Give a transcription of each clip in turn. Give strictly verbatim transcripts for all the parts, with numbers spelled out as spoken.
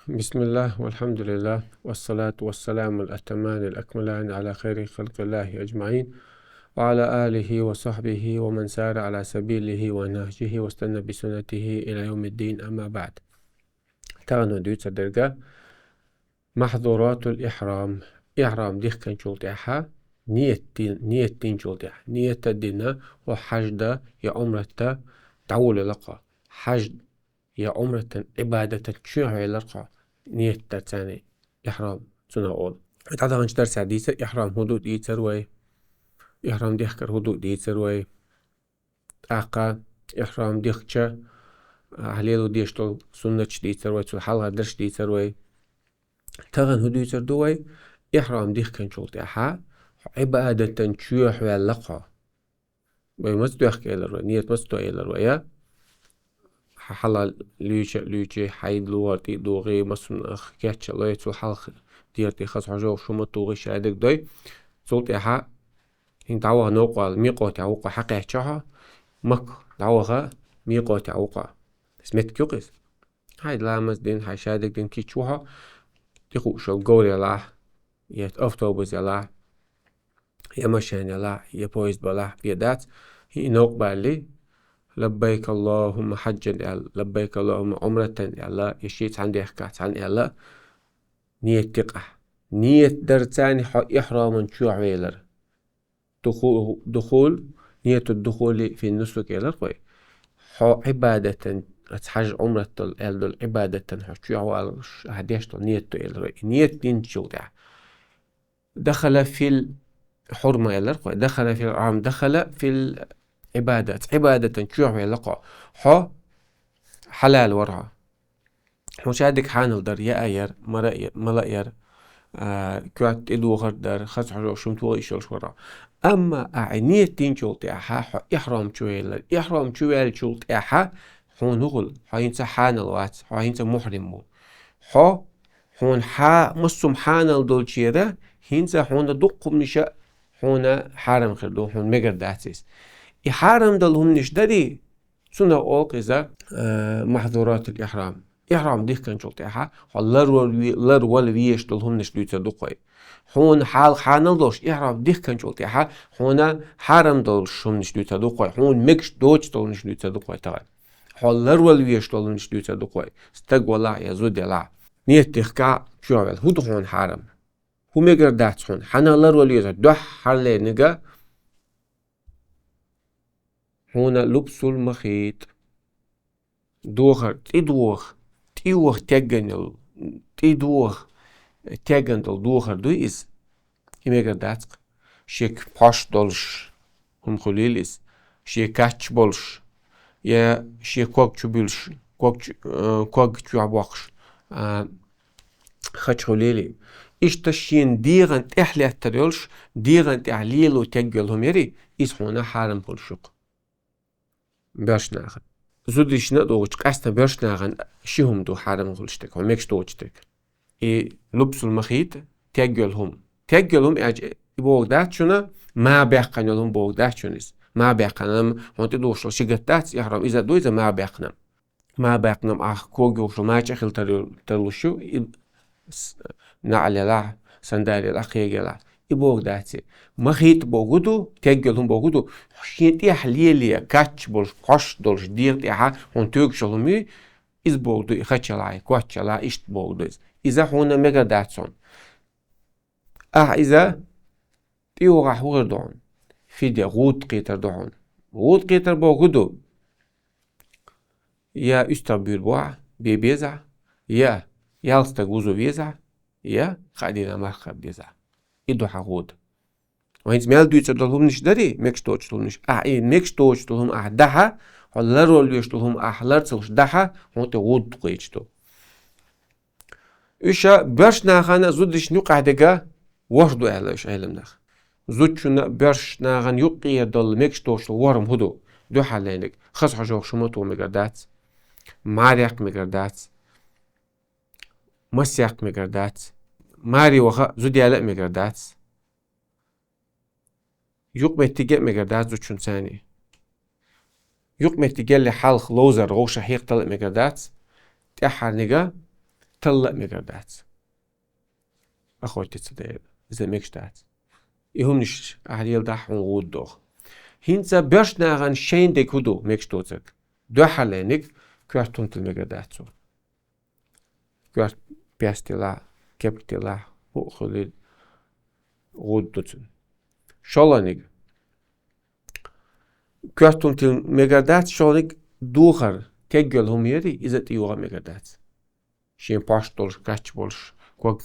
بسم الله والحمد لله والصلاة والسلام الأتمان الأكملان على خير خلق الله أجمعين وعلى آله وصحبه ومن سار على سبيله ونهجه واستنى بسنته إلى يوم الدين، أما بعد. Тахана дуьйцур дерг محظورات الإحرام. Ихьрам дихканчул тӀехьа, ниет дин-, ниет динчул тӀехьа. Ниет дина хьо хьажда я Ӏумратта дӀаволалахь хьо. Хьаж я Ӏумратан, Ӏибадатан чоьхьавелар хьо, ниет дарца цхьана ихьрам цунах олу. ДӀадаханчу дарсехь дийцира, ихьрам хӀун ду дийцира вай, ихьрам дехкар хӀун ду дийцира вай. ТӀаккха ихьрам дихкича, а, лело дезаш долу суннаташ дийцира вай, цул хьалха дарш дийцира вай. Тахана хӀун дуьйцур ду вай, ихьрам дихканчул тӀехьа хьо Ӏибадатан чоьхьавелла хьо. Вай маца доьхку элира вай, ниет маца до элира вай, я? Хьан хьалха луьйча а луьйчий, хьайда логӀар тӀе а догӀий, массо а кечъян лой, цул хьалха дера тӀе хаза хьожа хӀума тухий, шадерг дой. Цул тӀаьхьа хӀинца дӀаваха новкъа вала, микъотехь ву-кх хьо, хьакхаьчча хьо, Макка дӀаваха микъотехь ву-кх хьо. Иза меттиг ю-кх иза. Хьайн ламаз дина, хьайн шадерг дина кийча ву хьо, тӀехуъуш йолу говр ялахь, я автобус ялахь, я машен ялахь, я поезд балахь, бен дац, хӀинца новкъа балале, «Лаббайк Аллахумма хьаджан», аьлла, «Лаббайк Аллахумма Ӏумратан», аьлла, я шен цхьаьна дехкахь цхьаьна аьлла, ниет дикъахь. Ниет дарца цхьана хьо ихьраман чоьхьавелар. Духу-, духул, нияту духули фи нусук элира-кх вай. Хьо Ӏибадатан, аса хьаж, Ӏумрат долу аьлла долу Ӏибадатан хьо чоьхьавалуш, ахьа деш долу ният ду элира вай. И ният динчул тӀаьхьа. Дахала фил хьурма элира-кх вай. Дахала фил Ӏам, дахала фил Ӏибадат. Ӏибадатан чоьхьавелла-кх хьо. Хьо хьалал вара хьо. Хьуна шадерг хьанал дар, яа яр, мара а я-, мала а яр, а, коьрта тӀедухар дар, хаза хьожа хӀума тухий йиш йолуш вара хьо. Амма ахьа ният динчул тӀаьхьа хьо ихьрам чу веллар. Ихьрам чу ваьллачул тӀаьхьа хьуна хӀун хуьлу? Хьо хӀинца хьанал вац, хьо хӀинца мухьрим ву. Хьо, хьуна хьа-, массо а хьанал долчуьра, хӀинца хьуна дуккха хӀуманаш а хьуна хьарам хир ду, хьуна мегар дац иза. И хьарам долу хӀуманаш дарий, цунах олу-кх иза, э, махьзуратул ихьрам. Ихьрам дихканчул тӀаьхьа хьо ларвал ве-, ларвала везаш долу хӀуманаш дуьйцур ду-кх вай. Хьуна хьалха хьанал долуш, ихьрам дихканчул тӀаьхьа хьуна хьарам долуш хӀуманаш дуьйцур ду-кх вай. Хьуна мегаш доцуш долу хӀуманаш дуьйцур ду-кх вай тахана. Хьо ларвала везаш долу хӀуманаш дуьйцур ду-кх вай. Стаг валахь я зуда ялахь. Ният дихка чоьхьавелла. ХӀун ду хьуна хьарам? ХӀун мегар дац хьуна? Хьанал ларвала веза? Дуьххьарлерниг хьуна лубсул махит. Духар, тӀедуха, тӀедуха тегган йолу, тӀедуха тегган долу духар дуй иза? И мегар дац-кх. Шега пхьош долуш хӀума хуьлийла иза, шен кач болуш, я шен ког чу буьлуш, ког чу, э, ког чохь боккхуш, а, хача хуьлийла. Иштта шена дегӀан тӀехь лаьттар йолуш, дегӀан тӀехь лело тегга йолу хӀума ярий, иза хьуна хьарам хуьлуш ю-кх. Боьрша нахана. Зудчунна а догӀучу къаьстина боьрша нахана ши хӀума ду хьарам хуьлуш дерг, хьо мегаш доцуш дерг. И лубсул махит, тегга йолу хӀума. Тегга йолу хӀума аьлча, и бохург дац шуна, ма баьккхина йолу хӀума бохург дац шуна иза. Ма баьккхина хӀума хьуна тӀедухуш йолу ши гатта дац, ихьрам иза ду иза ма баьккхина. Ма баьккхина ахь ког йохуш йолу мача а хила тар-, тарлуш ю, и с-, наӀаль ялахь, сандали ялахь, кхега ялахь. И бохург дац и. Махит бохург ду, тегга йолу хӀума бохург ду, шен тӀехь леле, кач болуш, пхьош долуш, дегӀан тӀехь хьуна тоьгуш йолу хӀума ю, иза бохург ду, и хач ялахь, и коч ялахь, иштта бохург ду иза. Иза хьуна мегар дац хьуна. Ахь иза тӀейогӀахь хӀун хир ду хьуна? Фидя, гӀуда кхетар ду хьуна. ГӀуда кхетар бохург хӀун ду? Я уьстагӀ буьйр бохьа, бе безахь, я ялх стаг вузу везахь, я кхаа дийнахь марха кхаба дезахь. И ду хьан гӀуда. Вай хӀинца мел дуьйцур долу хӀуманаш дарий, мегаш доцуш долу хӀуманаш. Ахь и мегаш доцуш долу хӀума ахь дахьа, хьо ларвала везаш долу хӀума ахь лар ца луш дахьа, хьуна тӀе гӀуда кхоьчуш ду. Уьш а боьрша нахана а, зудчунна юкъахь дерг а ворхӀ ду аьлла уьш Ӏеламнаха. Зудчунна а, боьрша нахана а юккъера долу мегаш доцуш долу ворхӀ хӀума хӀун ду? Дуьххьарлерниг, хаза хьожа хӀума тухуш мегар дац, мара яккха мегар дац, маса яккха мегар дац, маре ваха а, зуда яла а мегар дац. Юкъаметтиг а мегар дац зудчунна цхьаьна. Юкъаметтиг ялале хьалха ловзар вовшах хьекхадала а мегар дац. ТӀаьххьарниг а талла а мегар дац. Охотиться дайра. Иза мегаш дац. И хӀуманаш ахьа леладахь хьуна гӀуда догӀа. ХӀинца боьрша нахана шайна дерг хӀун ду, мегаш доцург? Дуьххьарлерниг коьрта хӀума тилла мегар дац цо. Коьрта пес тиллахь, кепка тиллахь, хӀуъа хилийла гӀуда ду цунна. ШоллагӀниг. Коьрта хӀума тилла мегар дац, шоллагӀниг духар, тегга йола хӀума яри, иза а тӀайогӀа мегар дац. Шен пошт долуш, кач болуш, ког,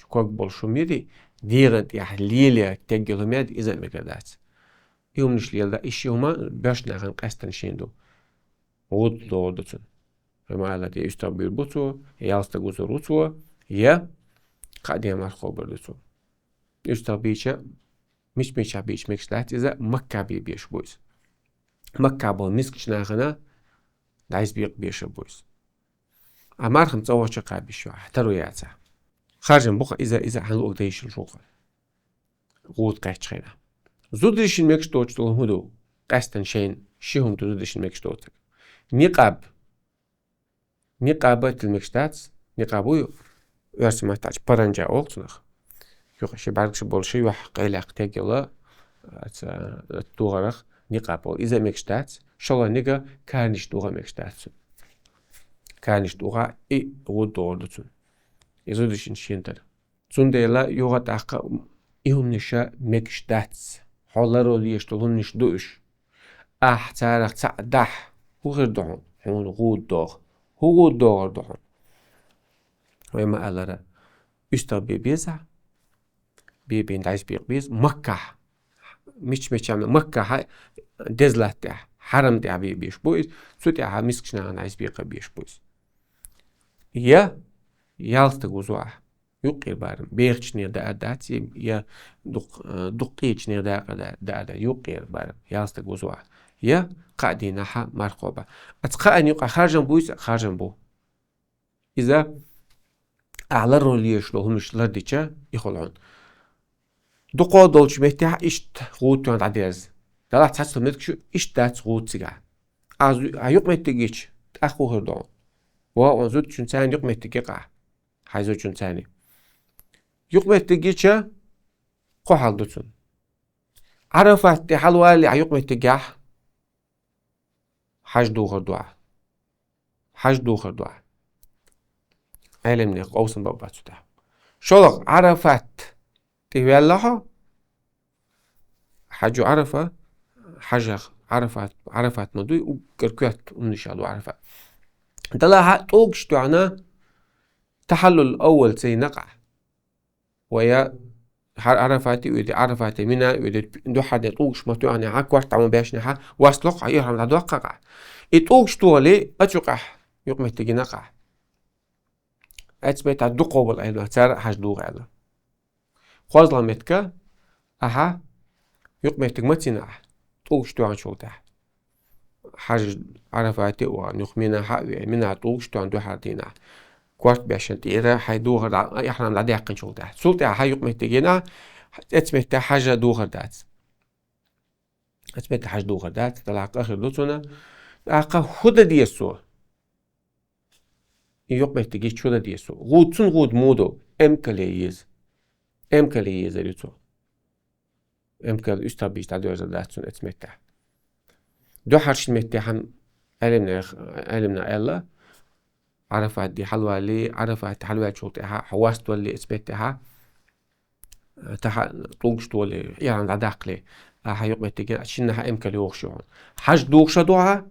ког болуш хӀума яри, дегӀан тӀехь лелаяр, тегга йола хӀума яри, иза а мегар дац. И хӀуманаш леладахь, и ши хӀума боьрша нахана къаьстина шен ду. ГӀуда догӀур ду цунна. Вай ма-аллара, я уьстагӀ бийр бу цо, я ялх стаг вузор ву цо, я кхаа дийнахь марха кхобур ду цо. УьстагӀ бийча, мича-мичахь бийча мегаш дац иза, Маккахь бийр беш бу иза. Маккахь болу мискачу нахана дӀасабекъа беш бу иза. А марха-м цӀа вахча кхаба йиш ю, таро яцахь. Харжам бу-кх иза, иза хьан луъург дан йиш йолуш ву-кх. ГӀуда кхаьчча хенахь. Зударшна мегаш доцуш долу хӀун ду? Къаьстина шайна ши хӀума ду зударшна мегаш доцург. Никъаб. Никъаб а тилла мегаш дац. Никъаб вуй, оьрсийн маттахь аьлча, паранджа олу цунах. Юха ши бӀаьргаш болу, ши юьхь къайлаьккха тегга йола, аца, духарах никъаб олу. Иза а мегаш дац. ШоллагӀнига карниш духар мегаш дац цунна. Карниш духахь и гӀуда догӀур ду цунна. И зударшна шен тара. Цундела юха тӀаккха и хӀуманаш мегаш дац. Хьо ларвала езаш долу хӀуманаш ду уьш. Ахь царах цхьаъ дахь, хӀун хир ду хьуна? Хьуна гӀуда догӀу. ХӀун гӀуда догӀур ду хьуна? Вай ма-аллара, уьстагӀ бе безахь, бе бийна дӀасабекъа беза Маккахь. Мича-мича Маккахь деза латта тӀехь, хьарам тӀехь бийр беш бу иза, цу тӀехь мискачу нахана дӀасабекъа беш бу иза. Я ялх стаг вузо ахь, юккъера барам, бехачу нехан даар дац, я дукх-, э, дуккхечу нехан даар да-, даар дац, юккъера барам, ялх стаг вузо ахь. Я кхаа дийнахь марха кхобахь. Аца кхаанна юкъахь харжам буй иза? Харжам бу. Иза ахь ларвала езаш долу хӀуманаш лардича, и хуьлу хьуна. Дукха долчу меттехь иштта гӀуда тоьхна дӀадерза. Делахь цхьацца меттигаш ю, иштта дац гӀуда цигахь. Ахь зу-, ахь юкъаметтиг гича, тӀаккха хӀун хир ду хьуна? Ва, хьуна зудчун царна юкъаметтиг гикъахь. Хьайн зудчун царна. Юкъаметтиг гича, кхо хьал ду цунна. Ӏарафат тӀе хьалавалале ахь юкъаметтигехь, хьаж духар ду ахь. Хьаж духар ду ахь. Ӏелимнех къовсам бан бац цу тӀехь. ШолгӀа, Ӏарафат тӀе ваьлла хьо. Хьажу Ӏарафа, хьажах Ӏарафат, Ӏарафат ма дуй, уггар коьрта хӀуманаш ду Ӏарафа. Делахь а тӀулгаш тоьхна, тахьаллул аввал ца йина ахь. Вай хӀара Ӏарафате оьду, Ӏарафате Мина оьду, дуьххьара де тӀулгаш ма тоьхнехь, корта дӀа ма баьшнехь, васт локху ахь, ихьрам дӀадоккху ахь. И тӀулгаш тохале, ацу юкъахь юкъаметтиг йина ахь. Оцу меттехь дукхахболу Ӏелимнах, цара а хьаж духу аьлла. КхозлагӀа меттиг, ахьа юкъаметтиг ма ца йина ахь, тӀулгаш тоьхначул тӀаьхьа. Хьаж Ӏарафате а вахана, юха Минахь а веана, Минахь тӀулгаш тоьхна дуьххьара дийнахь. Корта баьшна тӀера хьайн духар дӀа, ихьрам дӀадаьккхинчул тӀаьхьа. Цул тӀаьхьа хьан юкъаметтиг йина, оцу меттехь хьажа духар дац. Оцу меттехь хьаж духар дац, делахь къа хир ду цунна. ТӀаккха хӀун дан деза цо? И юкъаметтиг гича хӀун дан деза цо? ГӀуда, цунна гӀуда муха ду? Эмкале еза. Эмкале езар ю цо. Эмкал уьстагӀ бийча дӀадоьрзур дац цунна оцу меттехь. Дуьххьара шина меттехь хьан Ӏелимнех-, Ӏелимнаха аьлла, Ӏарафате хьалавалале, Ӏарафате хьалаваьллачул тӀаьхьа, хьо васт валале оцу меттехь, тахьа-, тӀулгаш тохале, ихьрам дӀадаккхале, ахьа юкъаметтиг йина, шиннахьа эмкал йогӀуш ю хьуна. Хьаж духуш а ду ахь,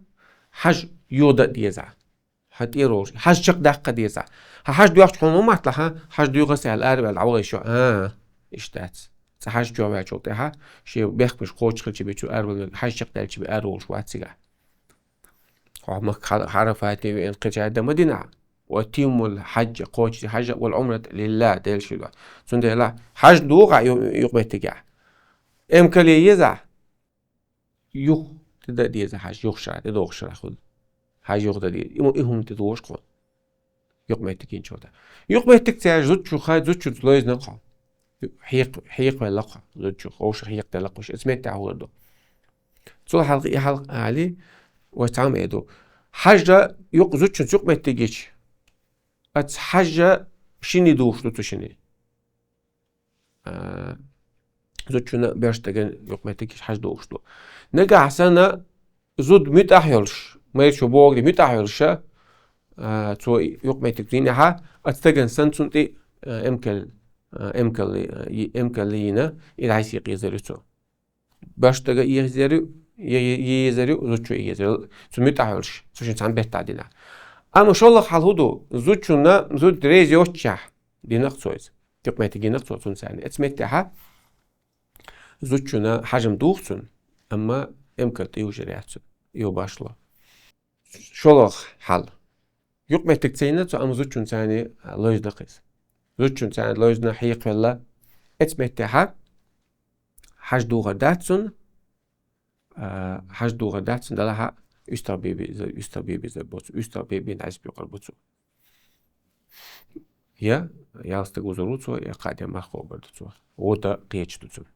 хьаж йода а деза ахь. Хьан тӀера волуш, хьаж чекхдаккха а деза ахь. Хьан хьаж доьхча хьуна ма матта лахьа, хьаж доьху аса аьлла, араваьлла дӀавахийта шу, а, иштта дац. Цкъа хьаж чохь ваьллачул тӀаьхьа, шен бехкамаш кхочуш хилча бен цу аравала, хьаж чекхдаьлча бен араволуш вац цигахь. Хьо Макка хьал-, Ӏарафате веана кхечара дан ма дина ахь. Ва атиммул хьажжа, кхочуш хьажа, вал Ӏумрата лиллахӀ, Делан ши дуьхьа. Цундела хьаж духу ахь ю-, юкъаметтигехь. Эмкале еза ахь. Юха тӀе дан деза хьаж, юха шарахь, тӀедогӀуш шарахь хуьлу. Хьаж юха дан деза. И мо-, и хӀума тӀедогӀуш кхо. Юкъаметтиг йинчул тӀаьхьа. Юкъаметтиг ца яьлча зудчух хьай, зудчуьнца лойзна кхо. Хьекх-, хьекхавелла кхо, зудчух, вовшах хьекхаделла кхо, оцу меттехь хӀур ду. Цул хьалха и хьалха али, вай цхьамма а ду. Хьажа юкъ-, зудчуьнца юкъаметтиг гича, Ац хьажа шинне духуш ду цу шинне. А, зудчунна берш таган юкъметтиг хьажа духуш ду. Нагахь санна зуд муьтӀахь йолуш, майрачо богӀу де муьтӀахь йолуша, а, цо юкъметтиг дийнахьа, ац таган сан цунна тӀе, а, эмкал, а, эмкалли, а, и-, эмкалли йина, и дӀайса екъа езар ю цо. Баш тага езар ю, е-, е-, езар ю, зудчо езар ю. Цу муьтӀахь йолуш, цу шин цхьана бетта дина. Амма шолгӀа хьал хӀу ду, зудчунна, зуд реза йоцчахь, динах цо иза. Юкъметтиг йинах цо цунна царна. Эц меттехьа, зудчунна хьажам духу цунна, амма эмкал тӀе южар яц цунна. Йо башло. ШолгӀа хьал. Юкъметтиг ца йина цо, амма зудчун царна лойзна кхиз. Зудчун царна лойзна хьекхвелла. Эц меттехьа хьаж духар дац цунна, а, хьаж духар дац цунна, далахьа уьстагӀ бебе-, уьстагӀ бебеза буцу, уьстагӀ бебина дӀайса бекъар буцу. Я, ялстаг узур ву цо, я кхаъ де марха хобар ду цо. ГӀуда кхеча ду цунна.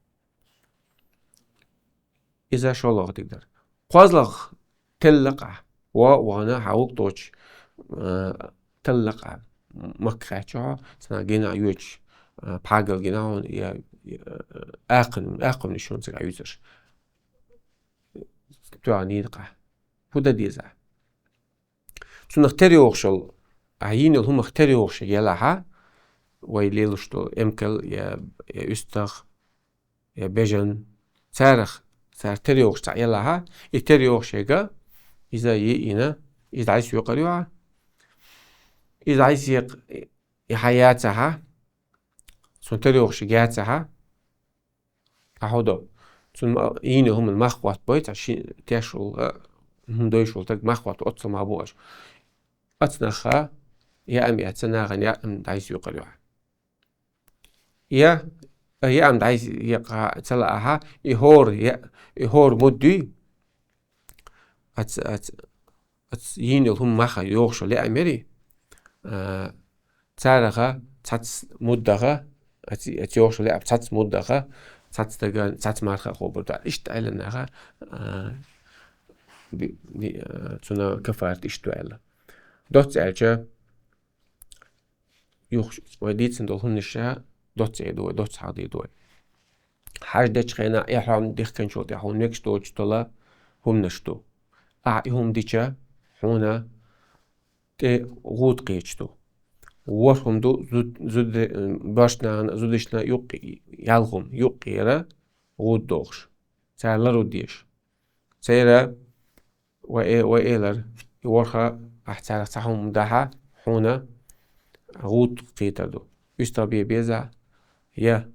Иза шолгӀа диг дара. КхозлагӀа телла къа. Ва, вана, хьа вукъ тӀочу, а, телла къа. Макка хаьчча хьо, цна гина йоьчу, а, пхьагал гина хьуна, я, я, акхам-, акхамнаш хьуна цига юьзарш. ТоьгӀа нийда къа. ХӀу дан деза? Цунах тера йогӀуш йолу, а, йийна йолу хӀумах тера йогӀуш елахьа, вай лелуш долу эмкал я, я уьстагӀ, я бежан, царах, цара тера йогӀуш цхьаъ елахьа, и тера йогӀуш ега, иза йиъина, иза дӀайса йокъар юьхьа. Иза дӀайса екъ-, и хьан яцахьа, цунна тера йогӀуш яцахьа, Ахьо до. Цунна ма-, йийна хӀуманна мах хӀоттабой, цхьа ши теш волу, а, хӀума дойш волу таг мах хӀотта оццул ма бу аша. Ацнаха, яам яц, нахана яам дӀайса юкъар юьхьа. Я, яам дӀайса екъа ца лаахьа, и хӀора, я, и хӀора муддуй, ац, ац, Ац йийна йолу хӀума маха йогӀуш лаьа мери, а, цараха цац муддаха, ац, ац йогӀуш лаьа цац муддаха, цац дага, цац марха хобур ду. Иштта аьлла наха, а, би, би, а, цуна кафарат иштта ду аьлла. Доцца аьлча, юхш-, вай дийцина долу хӀуманаш ша доцца эр ду вай, доцца хьалдийр ду вай. Хьаж дечу хенахь, эхьрам дихкинчул тӀаьхьа хьуна мегаш доцуш дола хӀуманаш ду. Ахьа и хӀума дича, хьуна тӀе гӀуда кхеташ ду. ВорхӀ хӀума ду, зуд-, зуд-, башнана, зудишна юккъе ял хӀума, юккъера гӀуда дохуш. Цара лару дезаш. Церан Вай э-, вай элар, и ворхӀ ахь царах цхьа хӀума дахьа, хьуна гӀуда кхетар ду. УьстагӀ бе беза, я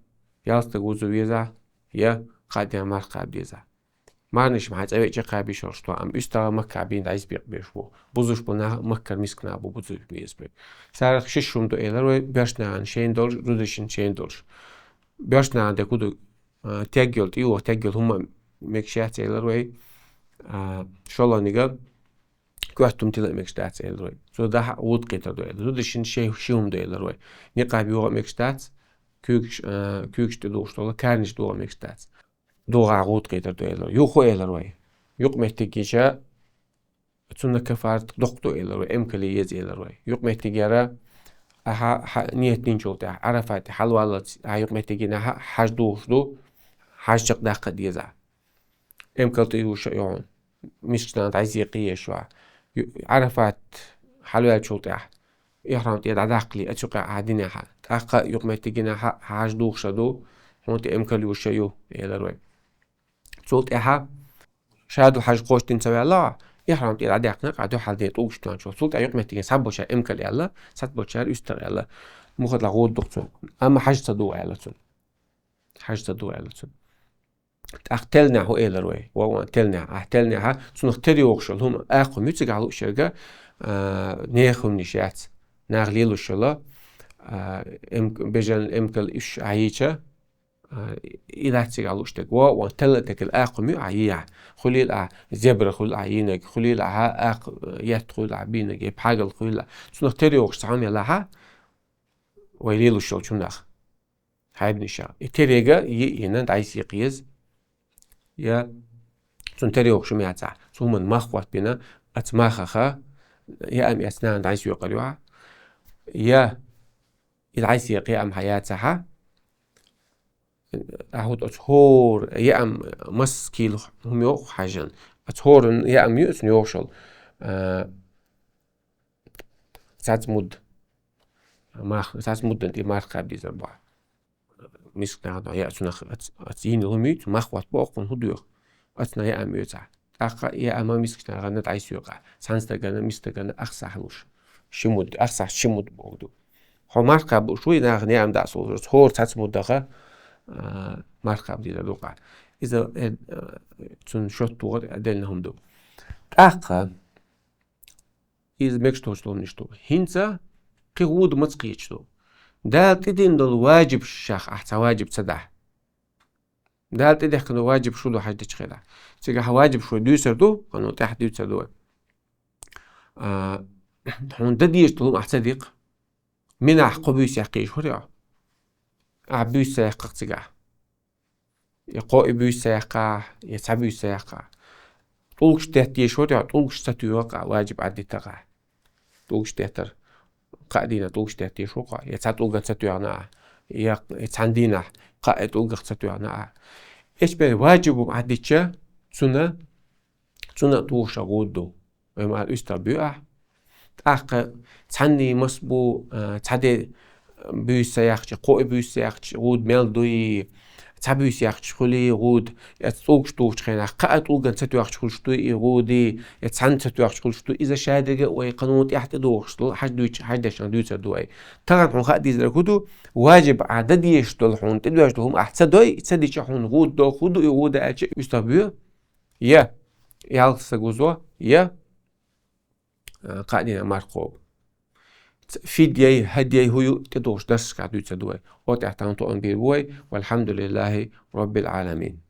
ялстаг вузу веза, я кхаъ ден марха кхаба деза. Марнаш ма хьан цӀа веъча кхаба йиш йолуш ду, амма уьстагӀа Макка бийна дӀайса бекъ беш бу. Бузуш бу нах, Маккара миска нах бу бузуш беза бу. Царах шиш хӀума ду элар вай, беш нахана шайна долуш, зудашна шайна долуш. Беш нахана де куду а, теггал, тӀе юха теггал хӀума мегаш яц элар вай, а, шолгӀанига коьрта хӀума тила а мегаш дац элар вай. Цо дахьа гӀуда кхетар ду элар. Зудашна ши, ши хӀума ду элар вай. Никъаб юха а мегаш дац, куьйгаш, а, куьйгаш тӀе духуш дола, карнаш духа а мегаш дац. ДугӀа гӀуда кхетар ду элар. Юха элар вай. Юкъаметтиг гича, Цунна кафарат доккха ду элар вай, эмкале еза элар вай. Юкъаметтигера ахьа, хьа, ниет динчул тӀаьхьа, Арафат тӀе хьалаваллалц, ахьа юкъаметтигина хьа, хьаж духуш ду, хьаж чекхдаккха деза. Эмкал тӀе юша йогӀун. Мискачна дӀайзе кхиеш ваха. Ю-, Арафат хьалаваьлчул тӀаьхьа, ихьрам тӀе дӀадаккхале, ацу къа ахьа динехьа. ТӀаккха юкъаметтигина хьа, хьаж духуша ду, хьуна тӀе эмкал юша ю, элар вай. Цул тӀаьхьа шадул хьаж кхочу дина ца ваьлла, ихьрам тӀера дӀадаьккхина, къа дуьхьал ден тӀулгаш тоьнчул. Цул тӀаьхьа юкъаметтиге схьаболчара эмкал аьлла, схьаболчара уьстагӀ аьлла. Мухадла гӀур ду цунна. Амма хьаж ца ду аьлла цунна. Хьаж ца ду аьлла цунна. ТӀаккха телнехь хӀу элар вай. Ва, ва, телнехь. Ахь телнехьа, цунах тера йогӀуш йолу хӀума, акху муьцигахь луъушерга, а, нехан хӀуманаш яц. Нах лелуш йолу, а, эм-, бежан эмкал уьш Ӏайича, А, и дац цига луш дерг. Во, ван телла дерг а кху муьа йийя. Хуьлийла а зебра хуьлу а йийнаг, хуьлийла а хьа, акх, етт хуьлу а бийнаг, я пхьагал хуьлу а. Цунах тера йогӀуш цхьа хӀума ялахьа, вай лелуш йолчу хӀуманах. Хьайбниша. И терега йиъ йина дӀайса йикъ еза. Я цунна тера йогӀуш хӀума яцахь. Цу хӀуманна мах хӀоттабина, аца махаха, я ам эцна дӀайса йокъар юахь. Я, и дӀайса екъа яам хьаяцахьа, ахьа хӀуд оцу хӀора яам масса кийла хӀума йоху хьажан. Оцу хӀора яам ю оцу йохушал. А, цац муд. Мах, цац муддан тӀе марха кхаба дезар боху. Миска нахана я цунах ац-, ац йийна лумуьйту, мах ват боху, хӀун хӀу доьху? Ацна яам оьцахь. ТӀаккха яама миска нахана дӀайсоькъа. Цхьана стагана, миска стагана ахсахь луш. Ши муд, ахсахь ши муд боху ду. Хьо марха кхаба луш вуй, нахана яам дӀа а солуш, хӀора цац муддаха, а, марха кхаба дезар ду къа. Иза, э, э, цунна шот тухар отдельно хӀума ду. ТӀаккха иза мегаш тохучу ломнаш ду. ХӀинца кхин гӀуда маца кхеташ ду. Дала тӀедина долу ваджиб шах ахь цхьа ваджиб ца дахь. Дала тӀедехкина ваджиб шу ду хьаждечу хенахь. Цигахь ваджиб шу дуьйцур ду, хьуна тӀаьхьа дуьйцур ду вай. А, хьуна дан дезаш долу ахь ца дикъ. Минахь кхо буьйса яккхийша хӀур йо? Ахь буьйса ца яккхахь цигахь. Я кхо и буьйса ца яккхахь, я цхьа буьйса ца яккхахь. ТӀулгаш детта дезаш хӀур йо, тӀулгаш ца тоьху къа, ваджиб Ӏаддита къа. ТӀулгаш деттар. Кхаа дийнахь тӀулгаш детта дезаш хӀур къа. Я цхьа тӀулган ца тоьхна, я, я цхьана дийнахь кхаа тӀулгах ца тоьхна. Эчбен ваджиб хӀума Ӏаддича, цуна, цуна тухуша гӀуда ду. Вай ма уьстагӀ буьйу ахь. ТӀаккха цхьанний мас бу, а, цхьа де буьйса ца яхча, кхо и буьйса ца яхча, гӀуда мел дуй, цхьа буьйса яхча хуьлий гӀуда, я тӀулгаш тухучу хенахь, кхаа тӀулган ца тоьхча хуьлуш дуй и гӀуди, я цхьанна ца тоьхча хуьлуш дуй, иза шадерга а вай кхано тӀаьхьа тӀедухуш долу хьаж дуьйч-, хьаждешна дуьйцур ду вай. Тахана хьуна хаа дийзар хӀу ду, ваджиб Ӏа дан дезаш долу хьуна тӀедоьжна долу хӀума ахь ца дой, ца дича хьуна гӀуда доху хӀу ду и гӀуда аьлча уьстагӀ буьйу? Я, ялх саг вузо, я, а, кхаа дийнахь марха кхобу. Ц-, фидъяй, хӀадъяй хӀу ю тӀедухуш дарсашкахь дуьйцур ду вай. О тӀехь тахана тоам бийр бу вай. Валхьамдулиллахи Роббил Ӏаламин.